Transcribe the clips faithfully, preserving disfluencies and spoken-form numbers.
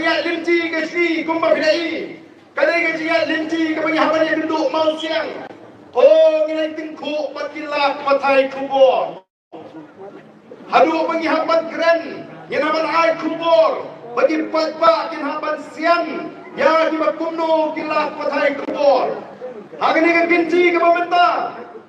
jingïaid lynti ka jong ngi kumba phi la ïohi. Ka dei ka jingïaid lynti kaba ngi hap ban ïakynduh mawsiang. O, ngin ïa tyngkhuh bad ki lad pathai khubor. Haduh ba ngi hap ban kren, ngin hap ban ai khubor, ba ki paidbah kin hap ban sian ïa kiba kumno ki lad pathai khubor. Ha kane ka kynti kaba mynta,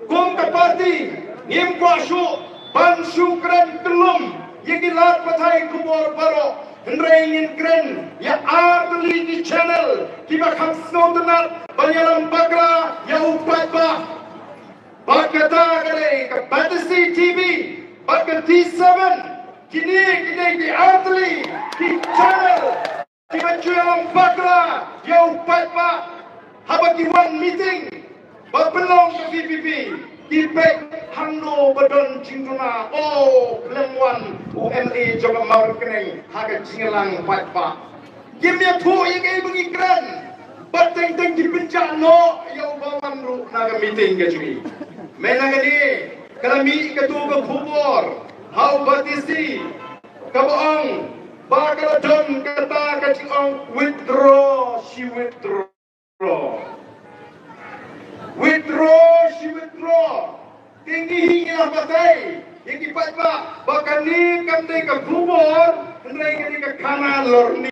kum ka party, ngim kwah shuh ban shu kren kyllum ïa ki lad pathai khubor baroh, hynrei ngin kren ïa artylli ki channel kiba kham sngewtynnat ban ïalam bakla ïa u paidbah. Bad kata ka dei ka Batesi T V, bad ka T seven, kine ki dei ki artylli ki channel kiba ju ïalam bakla ïa u paidbah. Haba ki wan meeting ba pynlong ka V P P, ki peit hangno ba don jingduna. O, khlem wan u M L A jong ka Mawryngkneng ha ka jingïalang paidbah. Kim ïathuh ïa kaei ba ngi kren. Bad teng teng ki pynjah noh ïa uba wan ruh na ka meeting ka jong ngi. Mynta kane ka la mih katu ka khubor ha u Batesi kaba ong ba ka la don kata ka jingong withdraw, shi withdraw. Withdraw, shi withdraw. Te ngi hi ngi la batai ïa ki paidbah ba kane kam dei ka khubor, hynrei kane ka khana lorni.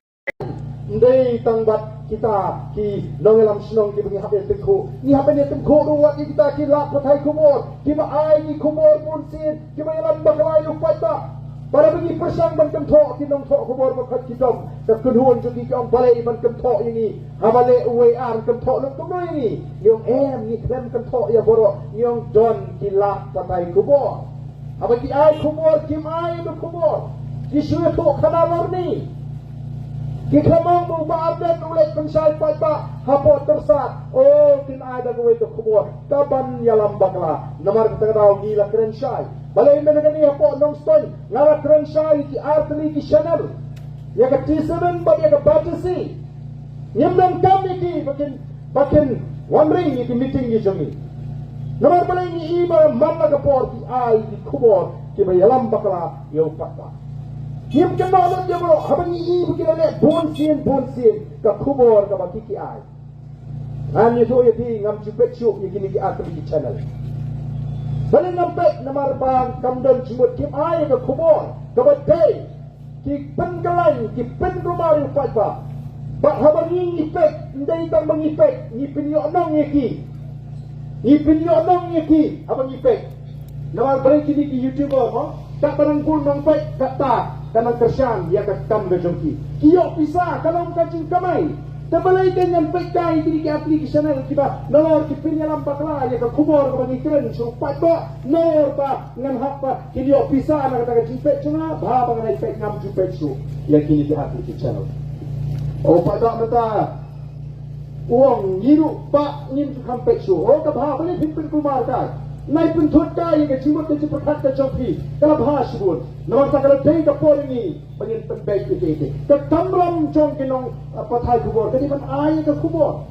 Ym dei tang bad kita ki nongïalam shnong kiba ngi hap ïa tyngkhuh. Ngi hap ïa tyngkhuh ruh wat ïa kita ki lad pathai khubor kiba ai ki khubor bunsien, kiba ïalam bakla ïa u paidbah. Para ba ngi pyrshang ban kynthoh ki nongthoh khubor ba khot ki dom. Ka kynhun jong ki ki ong balei ban kynthoh ïa ngi. Haba leh uwei ar kynthoh lut kumno ïa ngi. Ngi ong em, ngi khlem kynthoh ïa baroh, ngi ong don ki lad pathai khubor. Haba ki ai khubor, kim ai ïa ka khubor. Ki shu ïathuh khana lorni. Ki khlem ong ba u Bah Ardent u leit pynshai paidbah hapoh Tyrsad. O, kin ai da kawei ka khubor kaban ïalam bakla. Namar kata ka daw ngi la kren shai. Balei mynta kane hapoh Nongstoiñ nga la kren shai ïa ki artylli ki channel, ïa ka T seven bad ïa ka Batesi. Ngim donkam ïa ki ba kin, ba kin wanrei ïa ki meeting ki jong ngi. Namar balei? Ngi i ba man la ka por ki ai ki khubor kiba ïalam bakla ïa u paidbah. Ngim kynnoh lut ïa baroh, haba ngi i ba ki la leh bunsien bunsien ka khubor kaba ki ki ai. Ngan ïathuh ïa phi, ngam ju peit shuh ïa kine ki artylli ki channel. Balei ngam peit? Namar ba kam don jingmut, kim ai ïa ka khubor kaba dei. Ki pynkylla, ki pynkulmar ïa u paidbah. Bad haba ngi ngi peit, ym dei tang ba ngi peit, ngi pynïohnong ïa ki. Ngi pynïohnong ïa ki haba ngi peit. Namar balei? Kine ki YouTuber mo, katba nang bun nang peit, kata ka nang kyrshan ïa ka kam ka jong ki. Ki ïoh pisa, ka long ka jingkamai. Te balei ka ngan peit kai kine ki artylli ki channel kiba nalor ki pynïalam bakla ïa ka khubor kaba ngi kren sha u paidbah, nalor ba ngan hap ba kin ïoh pisa na kata ka jingpeit jong nga, bha ba ngan ïa peit, ngam ju peit shuh ïa kine ki artylli ki channel. O paidbah mynta u ong ngi ruh ba ngim ju kham peit shuh. O ka bha, balei phin pynkulmar kai? Nai pynthut kai ïa ka jingmut ka jingpyrkhat ka jong phi, ka la bha shibun. Namar kata ka la dei ka por ïa ngi ba ngin pynbeit ïa ki, ïa ki. Ka kamram jong ki nong, ah, pathai khubor ka dei ban ai ïa ka khubor.